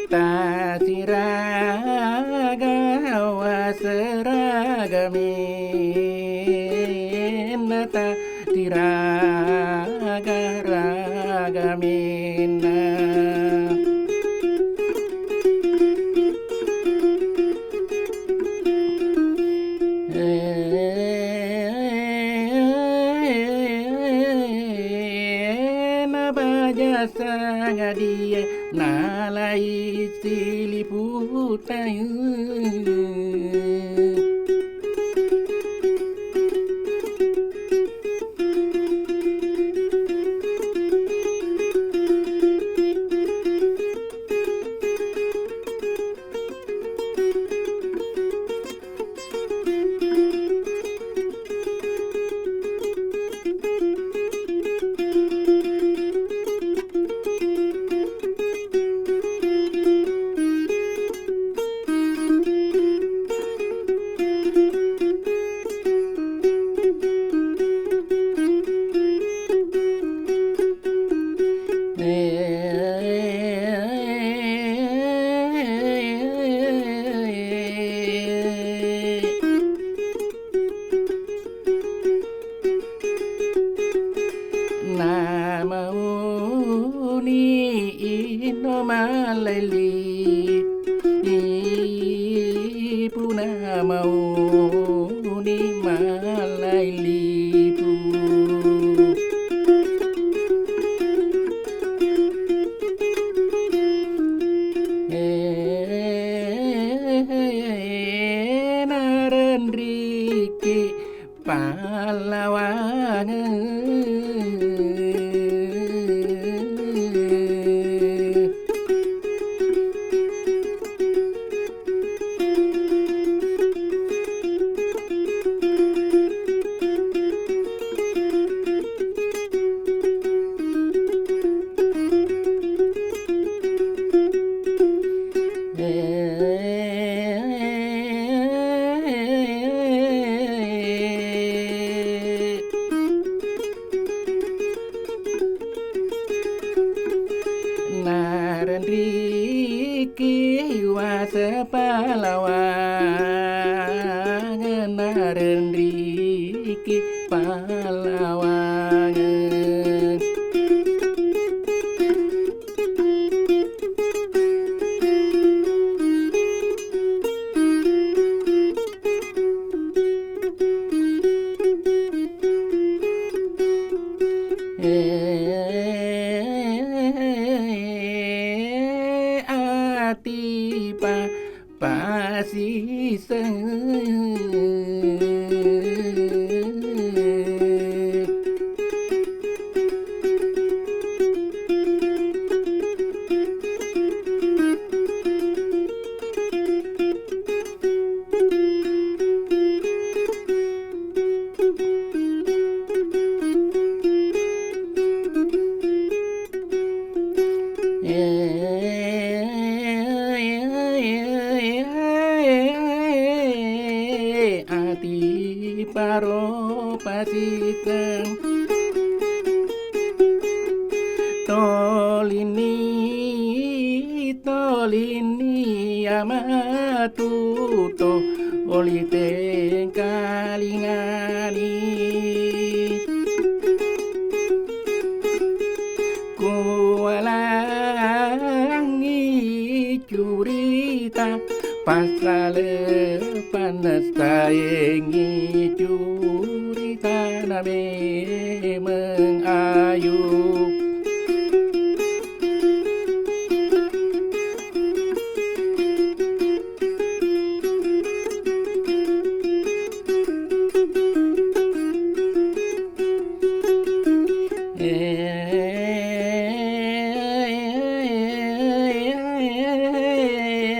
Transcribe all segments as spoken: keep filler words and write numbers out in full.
Tasiraga waseraga menna, tasiraga raga menna. Nabaja sangadie nalai siliputai. Namauni ino malaili, ipu namauni malailipu. Narenriki pallawangeng. Narenriki wase palawangen, narenriki palawangen. Atipa pasiseng. Ati paro pasiteng tolini, tolini amatuto oli tengkalingani. Kuwalangi curita passale pannessaengngi curitana memeng ayu.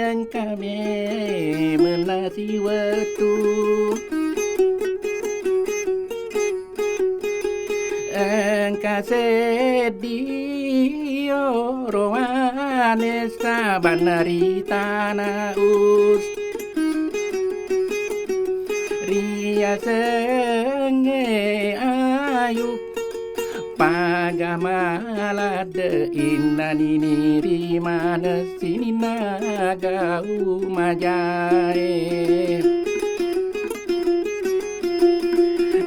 Engka memeng nasiwettu. Engka seddi orowane sabanna ri tana Us. Riasengnge ayu paga Maladde innanini ri manessini nagau majae.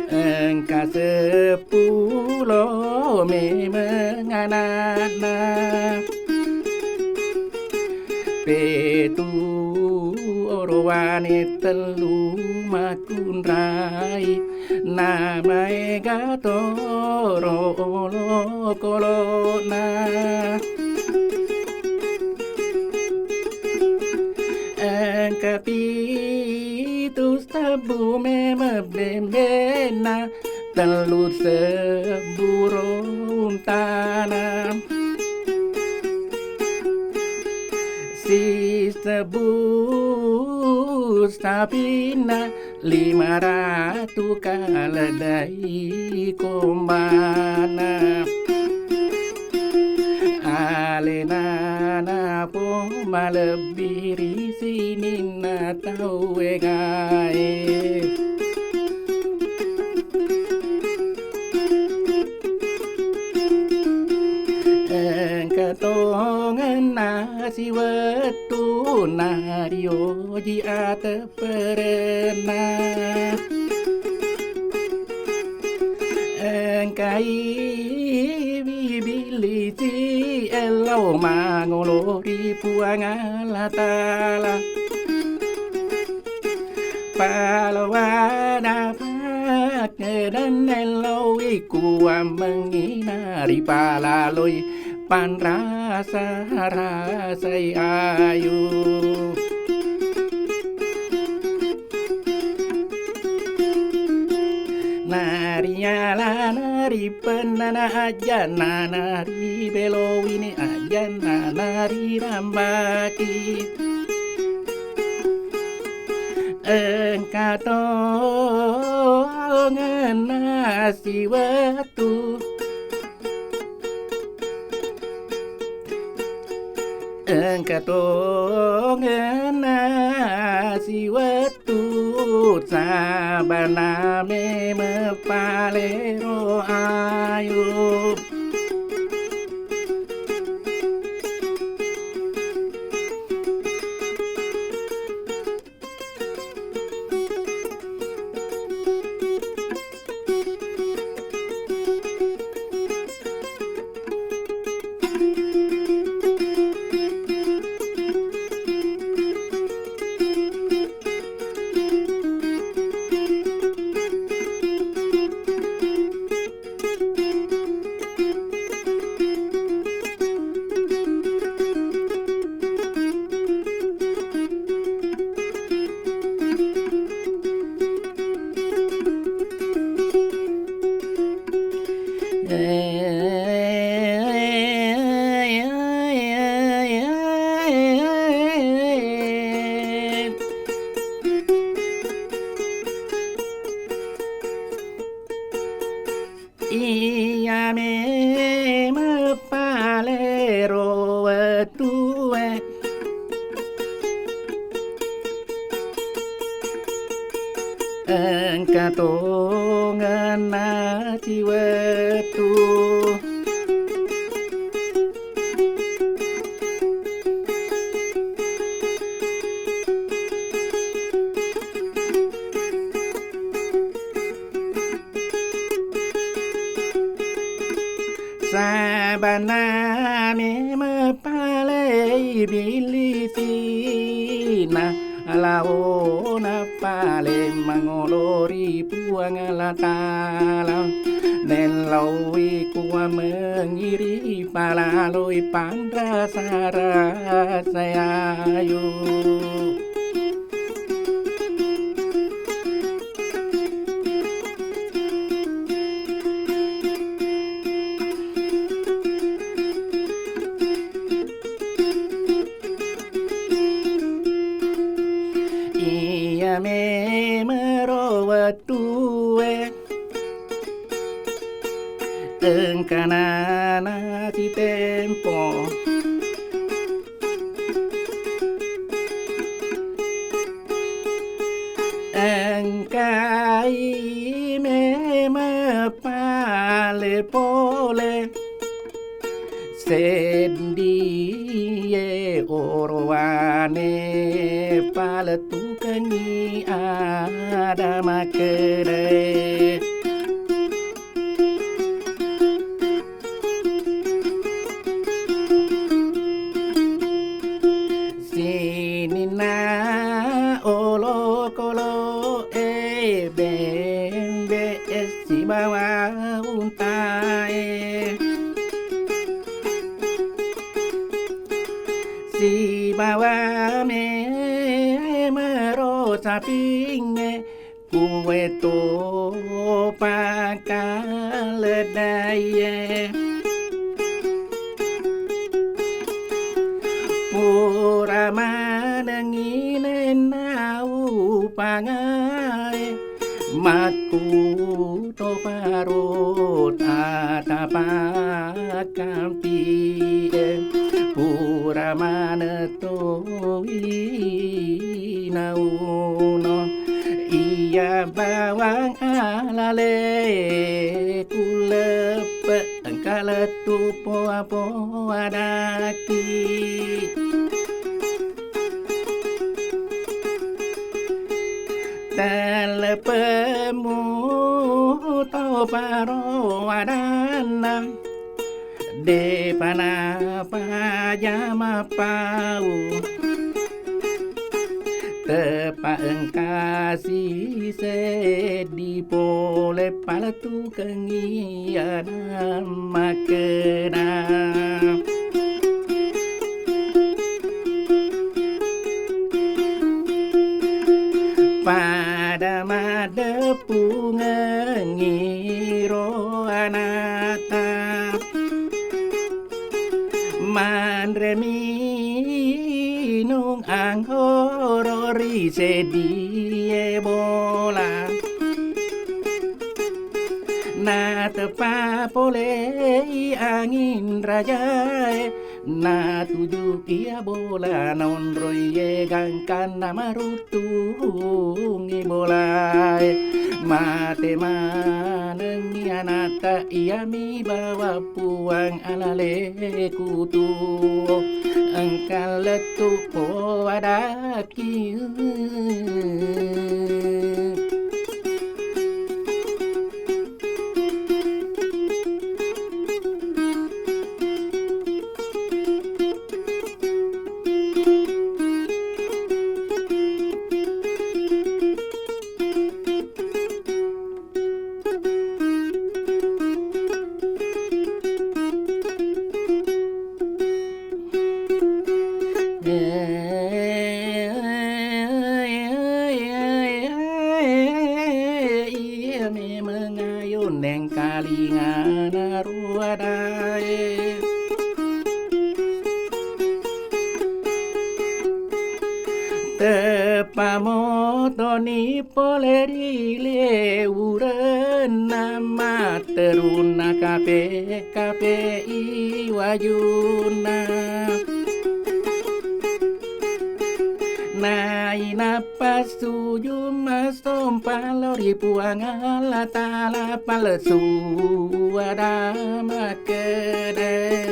Engka seppulo memeng anakna. Petu orowane tellu makkunrai. Namaega toro olokolo'na. Engka pitu sebbu memeng bembenna, tellu sebbu ro untana. Sisebbu sapinna, lima ratu kaledai kombana. Alena napo malebbi ri sininna tau egae. Engka tongenna siwettu narioji ate perenna. Engkai bibilisi ellau mangolo ri Puang Allah Ta'ala. Paloana pakkedan ellau ikuammengi naripalaloi. Panrasa-rasai ayu. Narialana ripennana ajjanna, naribelowini ajjanna, narirambaki. Engka tongenna siwettu. Engka tongenna siwettu, sabana memeng palero ayu. Iya memeng palero wettue. Engka tongenna siwettu. Sabana memeng pale ibilisina, laona pale mangolo ri Puang Allah Ta'ala. Nelloi kuammengi ripalaloi panrasa-rasa ayu. Iya memeng ro wettue, engkana nasitempo. Engkai memeng pale pole. orowane palettukengngi ada makkedae. Sininna olokolo'e, bembe'e sibawa untae, sibawa memero sapingnge, kuwe to pakaleddaiye. Pura manengngi nenna upangae, makkuto paro tatapakkampi'e. Pura maneng towi nauno, iya bawang alale kuleppe, engka lettu poa-poa daki. Tellepemmu to paro adanna. Depa napaja mappau, tepa engkasi seddi pole palettukengngi ana makkeda. Pada maddeppungengngi ro anata. Manre minung anggoro ri seddie bola. Nateppa polei angin rajae. Natuju iya bola naonroi ye gangkanna maruttungngi bolae. Mate manengngi anatta iyami bawa puang alale kutu. Engka lettu poadaki. Iya memeng ayo nengkalingana ruadae. Teppa motoni pole ri leurenna matterunna kape-kape i wajunna. Nainappa sujud massompa lao ri Puang Allah Ta'ala palsu ada makkeda.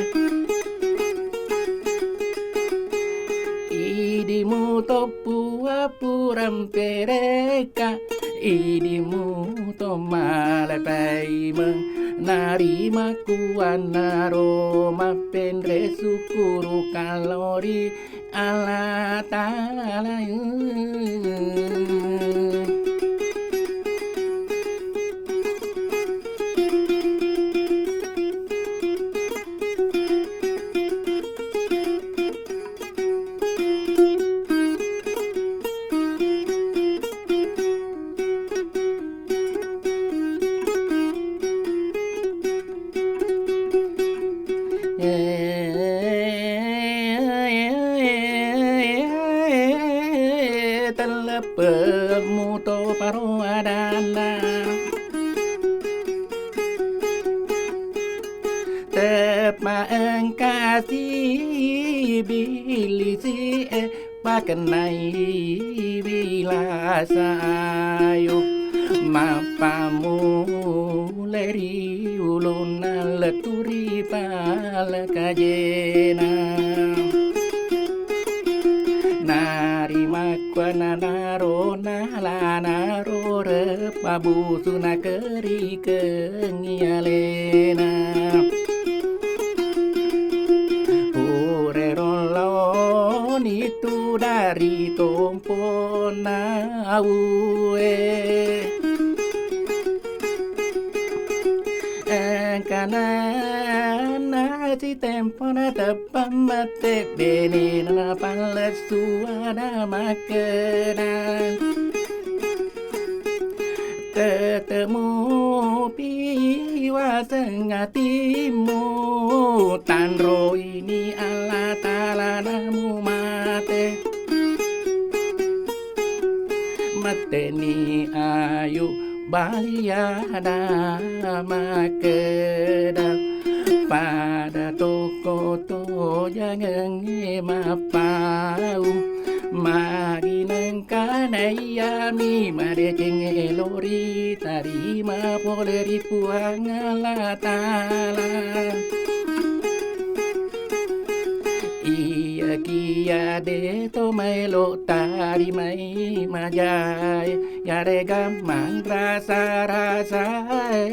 Idimu to Puang pura mpereka, idimu to malepaimeng, narimakkuannaro mappenre sukkuru kallori Allah Ta'ala. Telleppemmu to paro adanna. Teppa engka sibilisi e pakennai wilasa ayu, mappammulai ri ulunna lettu ri palekajena. Pananaro nalanaro reppa busu nakerikeng alena. Purero laoni tu dari tompona aue. Engkana sitempo na teppa mate benena na pallessu ada makkeda. Tetemu piwaseng atimmu, tanro ini Allah Ta'ala namu mate. Mateni ayu baliada makkeda, pada toko to jangengnge mappau. Magi nengka naiyami madeceng elo ritarima pole ri Puang Allah Ta'ala. Iyakiya de to maelo tarimai majae, yarega manrasa-rasae.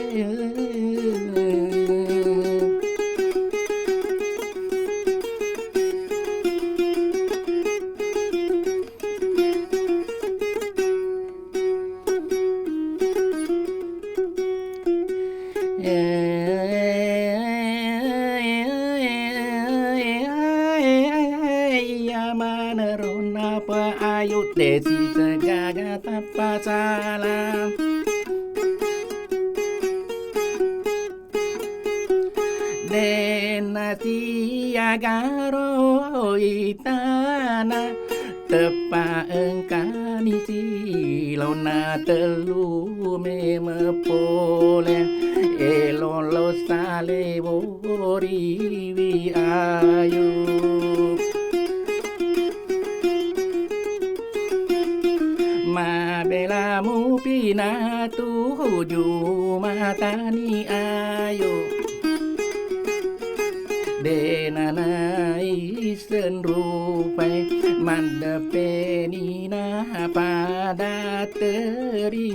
Iya manero napa ayu desi segaga tappa sala. Dena siagaro itana teppa engkani silaona tellu meme pole, elo lo saleworiwi ayu. Mabela mupi natuju matani ayu. Dena naisseng rupai maddeppeni na pada teri.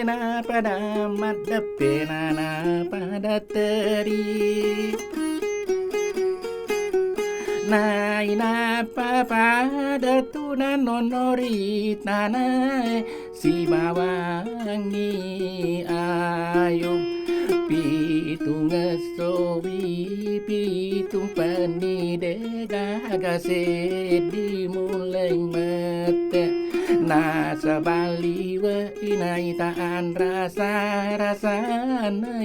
Napada maddeppe na napada teri. Nainappa pada tu nanonori tanae sibawangngi ayu. Pitungessowi pitu penni degaga seddi mulai mette. Nasaba liwe inaita anrasa-rasana.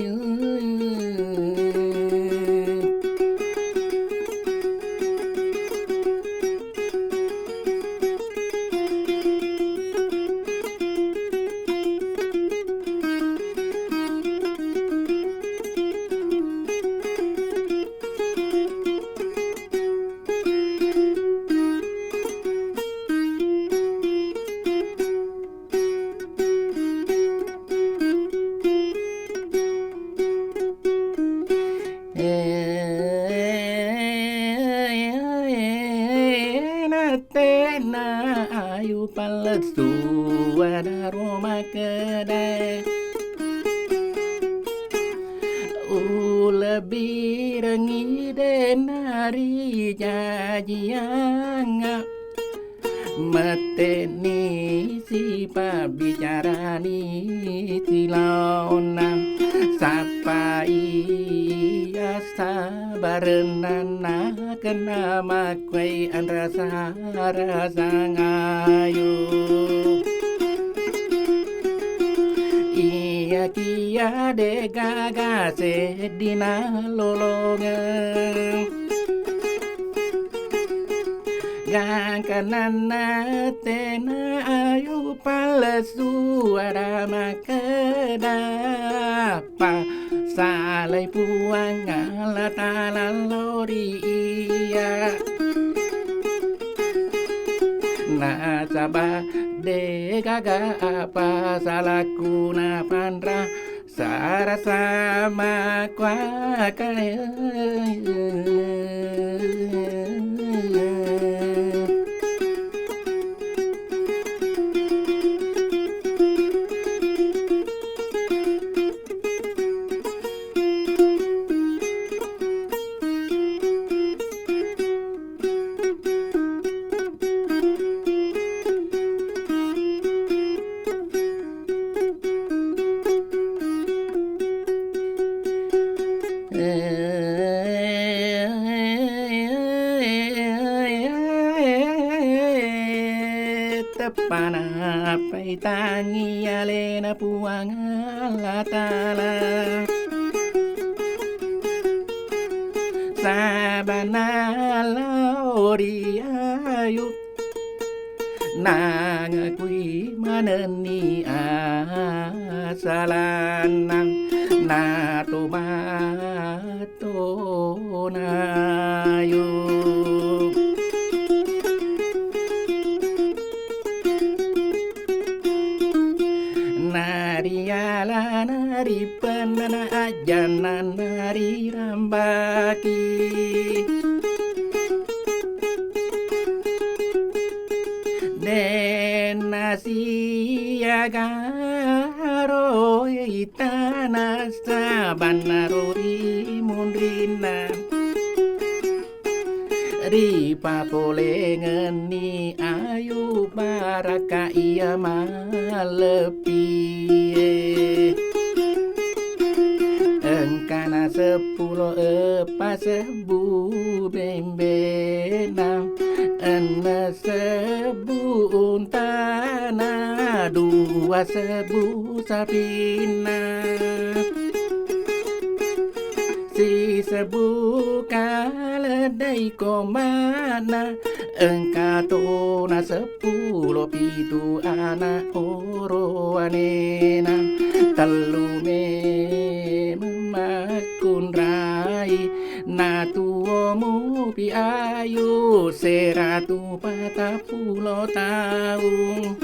Nattena ayu pallessu adaro makkedae. Ulebbirengngi denari jajiangnga. Mette'ni sipabbicarani silaonna, sappai assabarenna nakenna makkuai anrasa-rasang ayu. Iyakiya de'gaga seddina lolongeng. Angkananna tena ayu pallesu ada makkeda, pasalai Puang Allah Taala lao ri iyya. Nasaba degaga apa salakku napanra sarasa makkuakale. Teppana paitangi alena Puang Allah Taala. Sabanna lao ri ayu, nangakui manenni asalanna, natomato nayu. Nariala nari pennana ajjanna nari rambaki. Denna siaga roi tana sabanna rori munrinna. Ripapolengenni ayu baraka iya malleppie. Engkana seppulo eppa sebbu bembena, enne sebbu untana, dua sebbu sapinna. Sisebbu kaleddai komana, engka tona seppulo pitu ana orowanena, tellu memeng makkunrai, natuo mupi ayu seratu patappulo taung.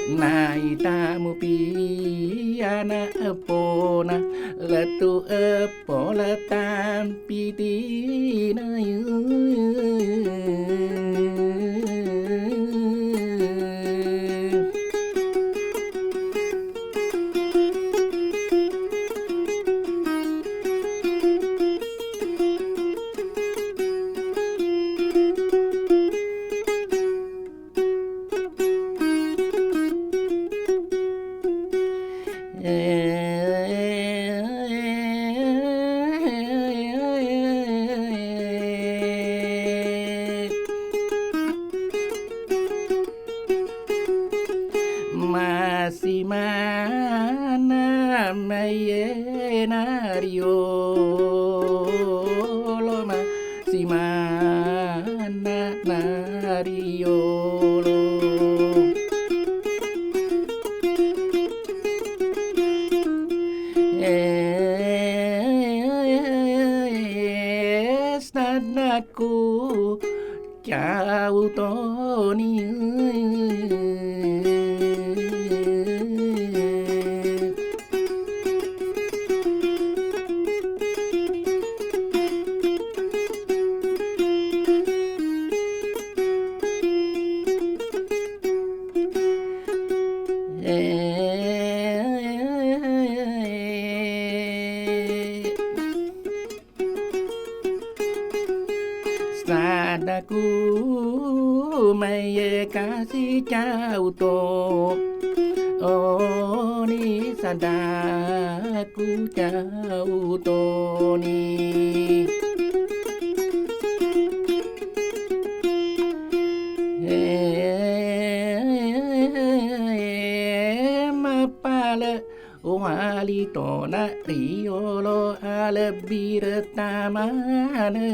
Naita mupi ana eppona, lettu eppo letang pitina. Masimanna maiye nariolo, masimanna nariolo. Eh, sanakku Cau toni. Sadaku maiye kasi cau to, oni sadaku cau toni. Eh, mapale Wali tona riolo alebbi retamane.